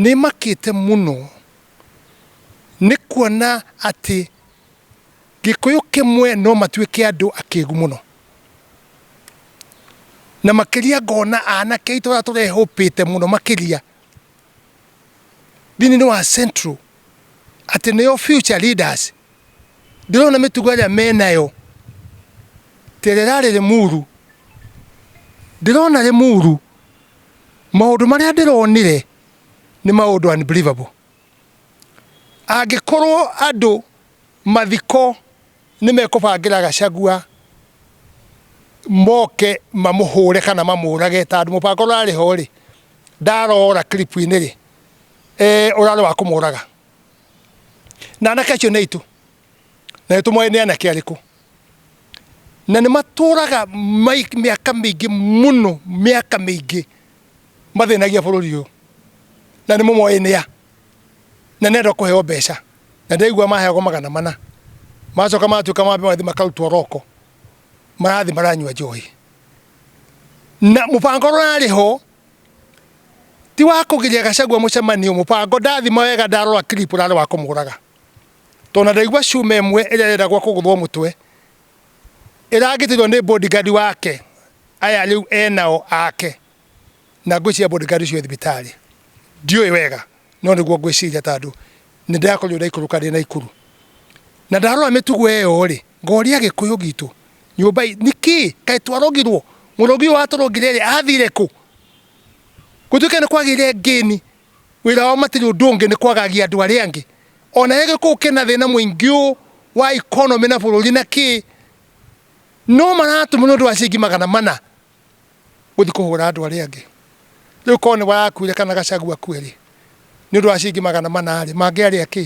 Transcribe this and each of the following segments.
Nĩ makĩte mũno nĩ kuona atĩ Gĩkũyũ kĩmwe no matuĩke andũ akĩgu mũno. Na makĩria ngona anake aitũ arĩa tũrehũpĩte mũno makĩria thĩinĩ wa Central atĩ nĩo future leaders. Ndĩrona mĩtugo ĩrĩa menayo ta ĩrĩa ĩrarĩ Limuru. Ndĩrona Limuru maũndũ marĩa ndĩronire nĩ maũndũ unbelievable. Angĩkorwo andũ mathiko nĩ mekũbangĩra Gachagua moke mamũhũre kana mamũrage tondũ mũbango ũrarĩ ho rĩ, ndarora clip -inĩ rĩ, ũrarĩ wa kũmũraga. Na anake acio nĩ aitũ, na nĩ tũmoĩ nĩ anake arĩkũ. Na nĩ matũraga mĩaka mĩingĩ mũno, mĩaka mĩingĩ mathĩnagia bũrũri ũyũ. Na nĩ mũmoĩ nĩa, na nĩ andũ a kũheo mbeca. Na ndĩraigua maheagwo 400. Macoka matuĩka mambe magathiĩ makarutwo roko, marathiĩ maranyua njohi. Na mũbango ũrĩa ũrarĩ ho ti wa kũgiria Gachagua mũcemanio, mũbango ndathima wega ndarora clip ũrarĩ wa kũmũraga. Tondũ ona ndaigua cuma ĩmwe ĩrĩa ĩrendagwo kũgũthwo mũtwe ĩrangĩtĩirwo nĩ bodyguard wake aya rĩu enao ake na ngwĩciria bodyguard ũcio e thibitarĩ. Ndiũĩ wega no nĩguo ngwĩciria tondũ nĩ ndĩrakorirwo ndaikũrũka ndĩ Naikuru. Na ndarora mĩtugo ĩyo rĩ, ngoria Gĩkũyũ gitũ nyũmba nĩkĩ kaĩ twarogirwo? Mũrogi ũyũ watũrogire rĩ athire kũ? Gũtuĩke nĩ kwagĩire ngĩni wĩra wao matirĩ ũndũ ũngĩ nĩ kwagagia andũ arĩa angĩ. Ona he gĩkũyũ kĩna thĩna mũingĩ ũũ wa economy na bũrũri na kĩ, no maratũmwo nĩ ũndũ wa ciringi 400 gũthiĩ kũhũra andũ arĩa angĩ. Rĩu korwo nĩ warakuire kana Gachagua akue rĩ, nĩ ũndũ wa ciringi 400 rĩ, mangĩarĩa kĩ?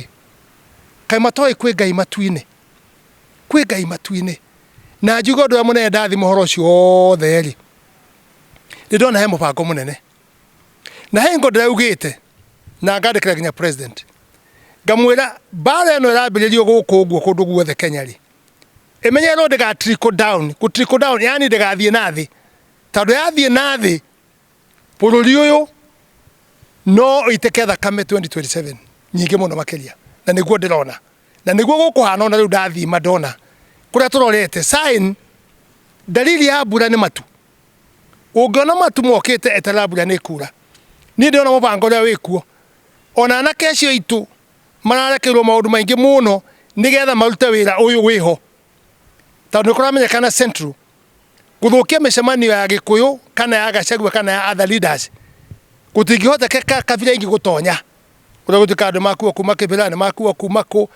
Kaĩ matoĩ kwĩ Ngai matu-inĩ? Kwĩ Ngai matu-inĩ. Na njuge ũndũ ũrĩa mũnene ndathima ũhoro ũcio wothe rĩ, nĩ ndona he mũbango mũnene. Na he hingo ndĩraugĩte na ngandĩkĩra nginya president ngamwĩra mbara ĩno ĩrambĩrĩrio gũkũ ũguo kũndũ guothe Kenya rĩ, ĩmenyererwo ndĩga trickle down, gũ trickle down yani ndĩgathiĩ na thĩ, tondũ yathiĩ na thĩ bũrũri ũyũ no ũitĩke thakame 2027 nyingĩ mũno makĩria, na nĩguo ndĩrona na nĩguo gũkũhana ona rĩu ndathima ndona kũrĩa tũrorete sign dalili ya mbura nĩ matu. Ũngĩona matu mokĩte eterera mbura nĩ ĩkura. Niĩ ndĩrona mũbango ũrĩa wĩkuo. Ona anake acio aitũ mararekeirwo maũndũ maingĩ mũno nĩgetha marute wĩra ũyũ wĩho. Tondũ nĩ kũramenyekana Central gũthũkia mĩcemanio ya Gĩkũyũ kana ya Gachagua kana ya other leaders gũtingĩhotekeka kabira ingĩ gũtonya. Kũrĩa gũtuĩkaga andũ makuo kuma Kĩbĩra, nĩ makuo kuma kũ,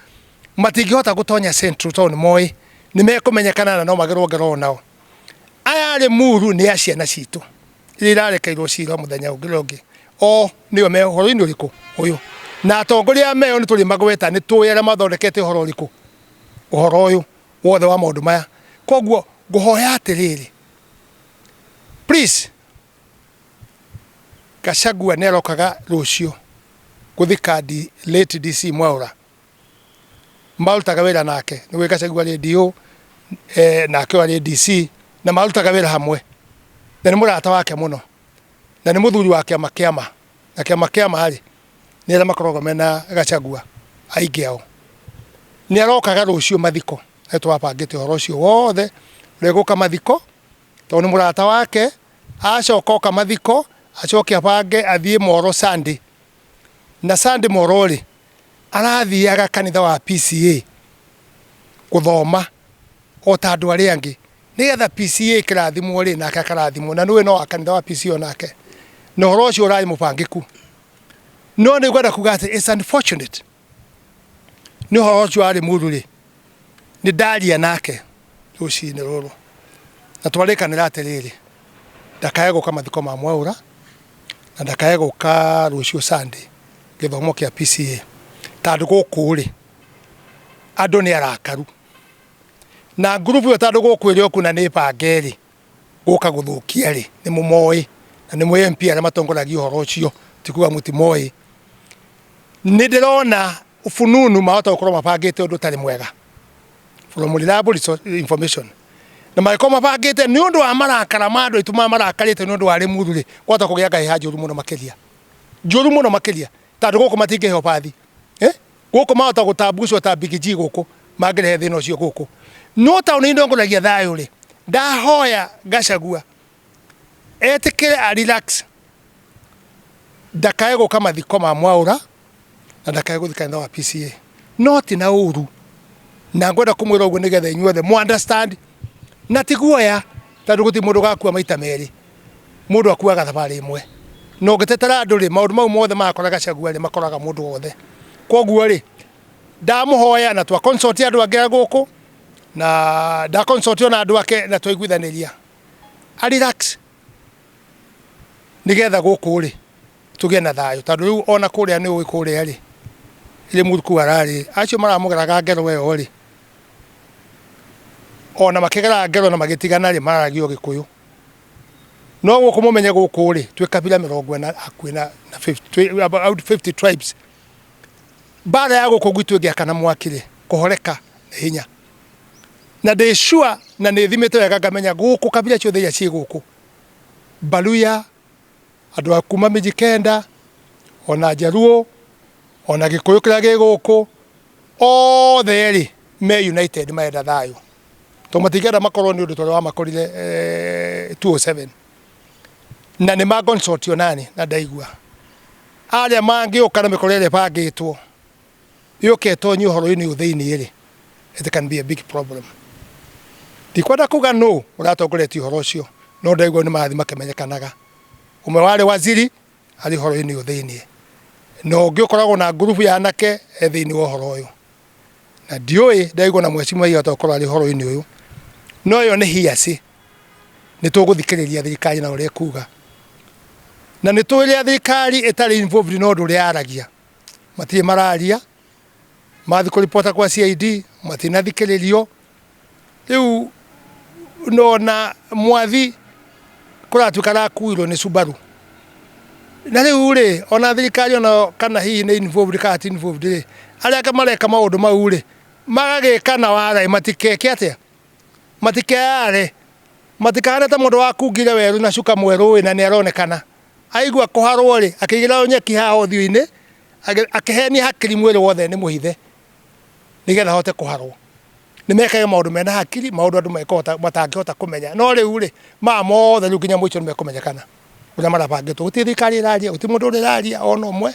matingĩhota gũtonya Central tondũ nĩ moĩ nĩ mekũmenyekana na no magerwo ngero onao. Aya a Limuru nĩ a ciana citũ iria irarekeirwo cira mũthenya ũngĩ ũrĩa ũngĩ, o nĩo me ũhoro-inĩ ũrĩkũ ũyũ. Na atongoria aya meo nĩ tũrĩmagweta, nĩ tũĩ arĩa mathondekete ũhoro ũrĩkũ, ũhoro ũyũ wothe wa maũndũ maya. Koguo ngũhoya atĩrĩrĩ, please Gachagua nĩ arokaga rũciũ gũthika late DC Mwaũra. Marutaga wĩra nake, nĩ Gachagua arĩ DO nake ũyũ arĩ DC na marutaga wĩra hamwe na nĩ mũrata wake mũno na nĩ mũthuri wa kĩama kĩa ma na kĩama kĩa ma rĩ, nĩ arĩa makoragwo mena Gachagua aingĩ ao. Nĩ arokaga rũciũ mathiko na nĩ twabangĩte ũhoro ũcio wothe ũrĩa egũka mathiko tondũ nĩ mũrata wake, acoka oka mathiko acoke abange athiĩ Moro Sunday na Sunday Moro rĩ, arathiaga kanitha wa PCEA gũthoma o ta andũ arĩa angĩ nĩgetha PCEA ĩkĩrathimwo rĩ nake akarathimwo na nĩũĩ no wa kanitha wa PCEA onake na ũhoro ũcio ũrarĩ mũbangĩku no nĩ ngwenda kuga atĩ it's unfortunate nĩ ũhoro ũcio warĩ mũru rĩ nĩ ndaria nake rũcinĩ rũrũ na twarĩkanĩra atĩrĩrĩ ndakae gũka mathiko ma Mwaũra na ndakae gũka rũciũ Sunday gĩthomo kĩa PCEA tondũ gũkũ rĩ andũ nĩ arakaru na ngurubu ĩyo tondũ gũkũ ĩrĩ o kuna nĩ bange rĩ gũka gũthũkia rĩ nĩ mũmoĩ na nĩ mũĩ MP arĩa matongoragia ũhoro ũcio ti kuga mũtimoĩ nĩ ndĩrona fununu mahota gũkorwo mabangĩte ũndũ ũtarĩ mwega from reliable information na mangĩkorwo mabangĩte nĩ ũndũ wa marakara ma andũ aitũ marakarĩte nĩ ũndũ wa Limuru rĩ kwahota kũgĩa ngahĩha njũru mũno makĩria njũru mũno makĩria. Tondũ gũkũ matingĩheo bathi. Eh? Gũkũ mahota gũtambucwo ta Big G gũkũ mangĩrehe thĩna ũcio gũkũ. No tondũ nĩ ndongoragia thayũ rĩ, ndahoya Gachagua etĩkĩre a relax ndakae gũka mathiko ma Mwaũra na ndakae gũthiĩ kanitha wa PCEA. No ti na ũru na ngwenda kũmwĩra ũguo nĩgetha inyuothe mu understand na ti guoya tondũ gũtirĩ mũndũ ũgakua maita merĩ, mũndũ akuaga thabarĩ ĩmwe. Na ũngĩtetera andũ rĩ, maũndũ mau mothe marakora Gachagua rĩ, makoraga mũndũ wothe. Koguo rĩ, ndamũhoya na twa consult andũ angĩ a gũkũ na nda consult ona andũ ake na twaiguithanĩria a relax nĩgetha gũkũ rĩ tũgĩe na thayũ tondũ rĩu ona kũrĩa nĩ ũĩ kũrĩa rĩ Limuru ararĩ acio maramũgeraga ngero ĩyo rĩ ona makĩgeraga ngero na magĩtigana rĩ mararagia o Gĩkũyũ. No gũkũ mũmenye gũkũ rĩ twĩ kabira 40 hakuhĩ na 50, about 50 tribes. Mbara ya gũkũ gwitũ ĩngĩakana mwaki rĩ kũhoreka nĩ hinya. Na ndĩ sure na nĩ thimĩte wega ngamenya gũkũ kabira ciothe iria ciĩ gũkũ Baluya, andũ a kuma Mijikenda, ona Njaruo, ona Gĩkũyũ kĩrĩa gĩ gũkũ, othe rĩ me united marenda thayũ. Tondũ matingĩenda makorwo nĩ ũndũ ta ũrĩa wamakorire 2007. Na nĩ ma consult nani na ndaigua. Arĩa mangĩũka na mĩkora ĩrĩa ĩbangĩtwo yũke ĩtonye ũhoro-inĩ ũyũ thĩinĩ rĩ, it can be a big problem. Ndikwenda kuga nũ ũratongoretie ũhoro ũcio, no ndaigua nĩ marathiĩ makĩmenyekanaga. Ũmwe warĩ waziri arĩ ũhoro-inĩ ũyũ thĩinĩ, na ũngĩ ũkoragwo na ngurubu ya anake e thĩinĩ wa ũhoro ũyũ. Na ndiũĩ ndaigua na mheshimiwa ahota gũkorwo arĩ ũhoro-inĩ ũyũ, no ĩyo nĩ hearsay. Nĩ tũgũthikĩrĩria thirikari na ũrĩa ĩkuga. Na nĩ tũĩ rĩrĩa thirikari ĩtarĩ involved na ũndũ ũrĩa yaragia, matirĩ mararia, mathiĩ kũribota kwa CID matinathikĩrĩrio. Rĩu nona Mwathi kũratuĩka arakuirwo nĩ Subaru. Na rĩu rĩ, ona thirikari onayo kana hihi nĩ involved kana ti involved rĩ, arĩa angĩ mareka maũndũ mau rĩ, magagĩka na wara matikeke atĩa? Matikeyare, matikahane ta mũndũ wakungire werũ na cuka mwerũ ĩ na nĩ aronekana. Aigua kũharwo rĩ, akĩigĩrĩra nyeki haha ũthiũ-inĩ, akĩhenia hakiri mwĩrĩ wothe nĩ mũhithe nĩgetha ahote kũharwo. Nĩ mekage maũndũ mena hakiri, maũndũ andũ mekũhota matangĩhota kũmenya. No rĩu rĩ, maya mothe rĩu nginya mũico nĩ mekũmenyekana ũrĩa marabangĩtwo. Gũtirĩ thirikari ĩraria, gũtirĩ mũndũ ũrĩa ũraria ona ũmwe.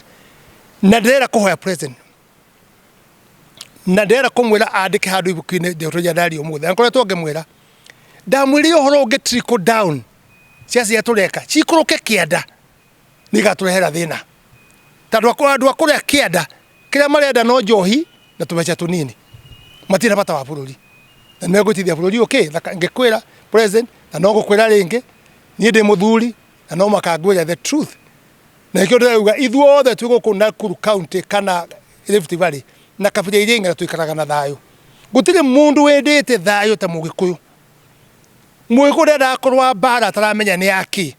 Na ndĩrenda kũhoya president na ndĩrenda kũmwĩra andĩke handũ ibuku-inĩ ndeto iria ndaria ũmũthĩ. Na ngoretwo ngĩmwĩra, ndamwĩrire ũhoro ũngĩ trickle down ciaca iria tũreka cikũrũke kĩanda nĩ igatũrehera thĩna. Tondũ andũ a kũrĩa kĩanda kĩrĩa marenda no njohi na tũbeca tũnini, matirĩ na bata wa bũrũri. Na nĩ megũitithia bũrũri ũyũ kĩ? Ngĩkwĩra president na no ngũkwĩra rĩngĩ, niĩ ndĩ mũthuri na no mũhaka ngwĩre the truth. Na nĩkĩo ndĩrauga ithuothe twĩ gũkũ Nakuru County kana Rift Valley na kabira iria ingĩ na tũikaraga na thayũ. Gũtirĩ mũndũ wendete thayũ ta Mũgĩkũyũ. Mũgĩkũyũ ndendaga kũrũa mbara ataramenya nĩ yakĩ.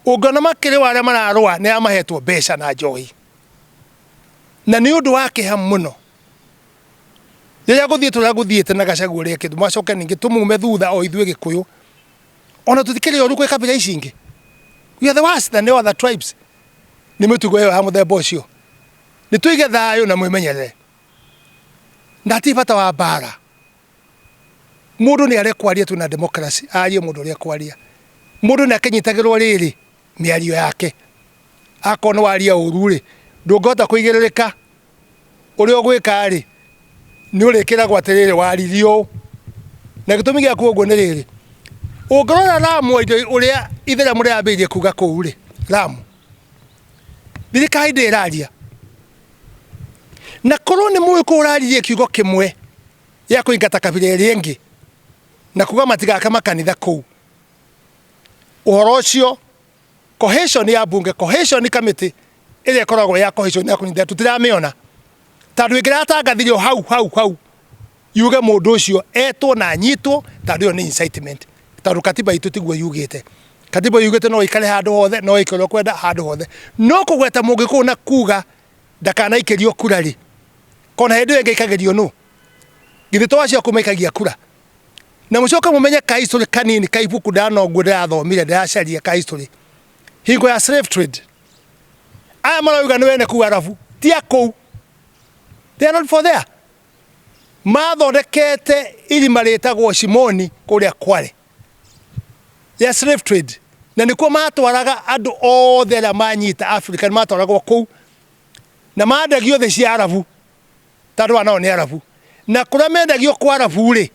Ũngĩona makĩrũa arĩa mararũa nĩ arĩa mahetwo mbeca na njohi. Na nĩ ũndũ wa kĩeha mũno rĩrĩa gũthiĩte ũrĩa gũthiĩte na Gachagua ũrĩa ekĩte, macoke ningĩ tũmume thutha o ithuĩ Gĩkũyũ. Ona tũtikĩrĩ oru kwĩ kabira ici ingĩ. We are the worst than the other tribes. Nĩ mĩtugo ĩyo ya mũthemba ũcio. Nĩ tũige thayũ na mwĩmenyerere. Na hatirĩ bata wa mbara. Mũndũ nĩ arekwaria twĩna democracy, arie mũndũ ũrĩa ekwaria. Mũndũ nĩ akĩnyitagĩrwo rĩrĩ mĩario yake. Akorwo nĩ waria ũru rĩ, ndũngĩhota kũigĩrĩrĩka. Ũrĩa ũgwĩka rĩ, nĩ ũrĩkĩragwo atĩrĩrĩ waririe ũũ. Na gĩtũmi gĩa kuga ũguo nĩ rĩrĩ, ũngĩrora Lamu indo ũrĩa itheramu rĩrambĩrĩirie kuga kũu rĩ, Lamu, thirikari ndĩrĩ ĩraria. Na korwo nĩ mũgĩkũyũ ũraririe kiugo kĩmwe gĩa kũingata kabira ĩrĩa ĩngĩ na kuga matigake makanitha kũu, ũhoro ũcio cohesion ya bunge, cohesion committee ĩrĩa ĩkoragwo ya cohesion ya kũnyitana tũtiramĩona, tondũ ĩngĩratangathirio hau hau hau yuge mũndũ ũcio etwo na anyitwo, tondũ ĩyo nĩ incitement, tondũ katiba itũ tiguo yugĩte. Katiba yugĩte no ũikare handũ hothe, no wĩke ũrĩa ũkwenda handũ hothe, no kũgweta mũgĩkũyũ na kuga ndakanaikĩrio kura rĩ, kona hĩndĩ ĩyo ĩngĩ aikagĩrio nũ? Githĩ to acio aku maikagia kura? Na mũcoke mũmenye ka history kanini ka ibuku ndanoguo ndĩrathomire ndĩracaria ka history. Hingo ya slave trade. Aya marauga nĩ wene kuu Arabu ti a kũu, they are not for there. Mathondekete irima rĩtagwo Shimoni kũrĩa Kwale ya slave trade, na nĩkuo matwaraga andũ othe arĩa manyita Africa, nĩ matwaragwo kũu na mandagio thĩ cia Arabu, tondũ aya nao nĩ Arabu. Na kũrĩa mendagio kwa Arabu rĩ,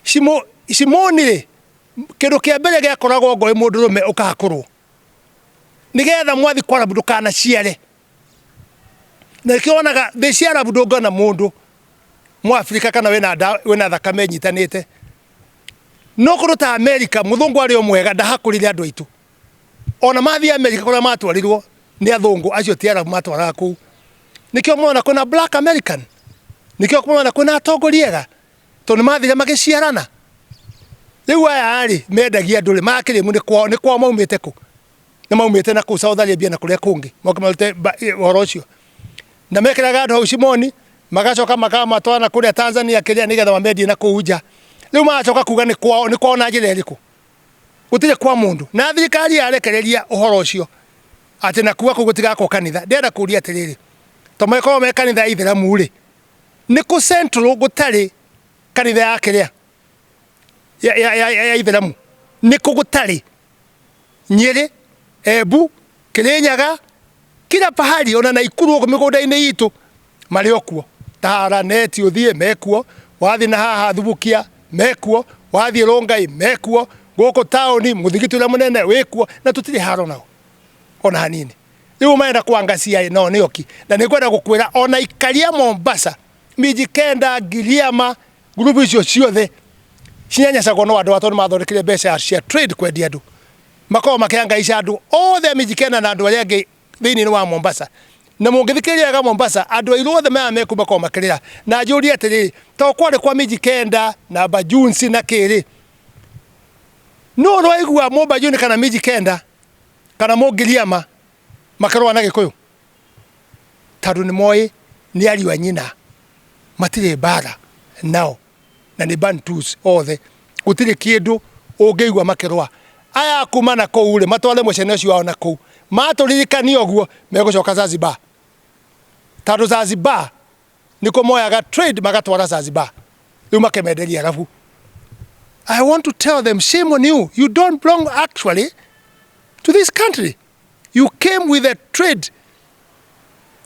Shimoni rĩ, kĩndũ kĩa mbere gĩakoragwo ngoro mũndũrũme ũkahakũrwo nĩgetha mwathi kwa Arabu ndũkanaciare. Na nĩkĩo wonaga thĩ cia Arabu ndũngĩona mũndũ Mũafrika kana wĩna nda wĩna thakame ĩnyitanĩte. No kũndũ ta Amerika mũthũngũ arĩ o mwega ndahakũrire andũ aitũ. Ona mathiĩ Amerika kũrĩa matwarirwo nĩ athũngũ acio ti Arabu matwaraga kũu. Nĩkĩo mũrona kwĩna black American, nĩkĩo mũrona kwĩna atongoria ega tondũ nĩ mathire magĩciarana. Rĩu aya rĩ mendagia andũ rĩ makĩrĩmu nĩ kwao nĩ kwao maumĩte kũ? Nĩ maumĩte na kũu Saudi Arabia na kũrĩa kũngĩ moke marute ũhoro ũcio. Na mekĩraga andũ hau Shimoni magacoka makamatwara na kũrĩa Tanzania kĩrĩa nĩgetha mamendie na kũu nja. Rĩu magacoka kuga nĩ kwao, nĩ kwao na njĩra ĩrĩkũ? Gũtirĩ kwa mũndũ. Na thirikari yarekereria ũhoro ũcio atĩ na kuga kũu gũtigakwo kanitha, ndĩrenda kũria atĩrĩrĩ, to makorwo me kanitha ya ithĩramu rĩ, nĩ kũ Central gũtarĩ kanitha ya kĩrĩa ya ithĩramu? Nĩ kũ gũtarĩ? Nyĩrĩ, Embu, Kĩrĩnyaga, kila pahali ona Naikuru gũkũ mĩgũnda-inĩ itũ marĩ o kuo. Ta Lanet ũthiĩ mekuo, wathiĩ na haha Thubukia mekuo, wathiĩ Rongai mekuo, gũkũ taũni mũthigiti ũrĩa mũnene wĩkuo na tũtirĩ haro nao ona hanini. Rĩu marenda kwangacia nao nĩ oki. Na nĩ ngwenda gũkwĩra ona aikari a Mombasa, Mijikenda, Giriama, ngurubu icio ciothe cinyanyacagwo no andũ aya tondũ mathondekire mbeca cia trade kwendia andũ. Makoragwo makĩhangaica andũ othe a Mijikenda na andũ arĩa angĩ thĩinĩ wa Mombasa. Na mũngĩthikĩrĩria wega Mombasa, andũ airũ othe maya meku makoragwo makĩrĩra. Na njũrie atĩrĩrĩ, to kwarĩ kwa Mijikenda na Bajunsi na kĩrĩ, nũ ũraigua Mũbajuni kana Mijikenda kana Mũngiriama makĩrũa na Gĩkũyũ? Tondũ nĩ moĩ nĩ ariũ a nyina, matirĩ mbara nao na nĩ Bantus othe, gũtirĩ kĩndũ ũngĩigua makĩrũa. Aya a kuma na kũu rĩ, matware mũcene ũcio wao na kũu, matũririkania ũguo megũcoka Zanzibar, tondũ Zanzibar nĩkuo moyaga trade magatwara Zanzibar, rĩu makemenderia Arabu. I want to tell them shame on you, you don't belong actually to this country. You came with a trade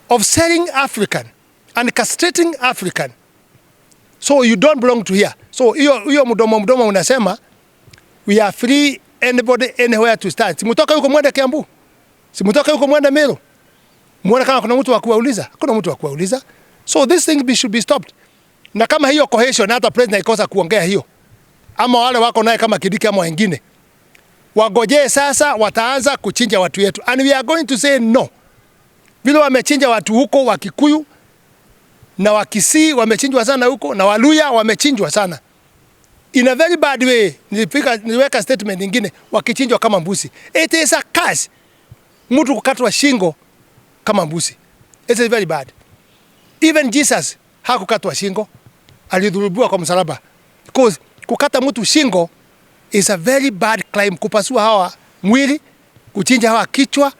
of selling African and castrating African. So you don't belong to here. So hiyo hiyo mdomo mdomo unasema we are free anybody anywhere to stand. Simutoke huko mwende Kiambu. Simutoke huko mwende Meru. Muone kama kuna mtu wa kuwauliza. Kuna mtu wa kuwauliza. So this thing should be stopped. Na kama hiyo cohesion hata president ikosa kuongea hiyo, ama wale wako naye kama Kindiki ama wengine wagojee sasa, wataanza kuchinja watu yetu, and we are going to say no. Vile wamechinja watu huko Wakikuyu na Wakisii wamechinjwa sana huko na Waluya wamechinjwa sana in a very bad way. Nilipika, niliweka statement nyingine, wakichinjwa kama mbuzi. It is a curse mtu kukatwa shingo kama mbuzi. It is very bad. Even Jesus hakukatwa shingo, alidhulubiwa kwa msalaba. Because kukata mtu shingo is a very bad crime, kupasua hawa mwili, kuchinja hawa kichwa.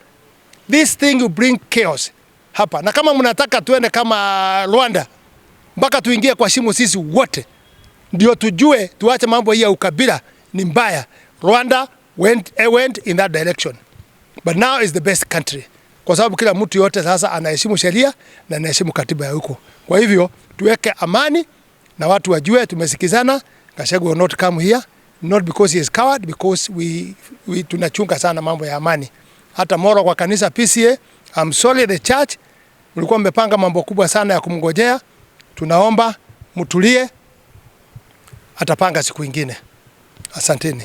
This thing will bring chaos hapa, na kama mnataka tuende kama Rwanda mpaka tuingie kwa shimo sisi wote ndio tujue, tuache mambo hii ya ukabila ni mbaya. Rwanda went in that direction but now is the best country kwa sababu kila mtu yote sasa anaheshimu sheria na anaheshimu katiba ya huko. Kwa hivyo tuweke amani na watu wajue tumesikizana. Gachagua will not come here not because he is coward, because we tunachunga sana mambo ya amani. Hata Moro kwa kanisa PCEA, I'm sorry the church, mlikuwa mmepanga mambo kubwa sana ya kumngojea. Tunaomba mtulie, atapanga siku ingine. Asanteni.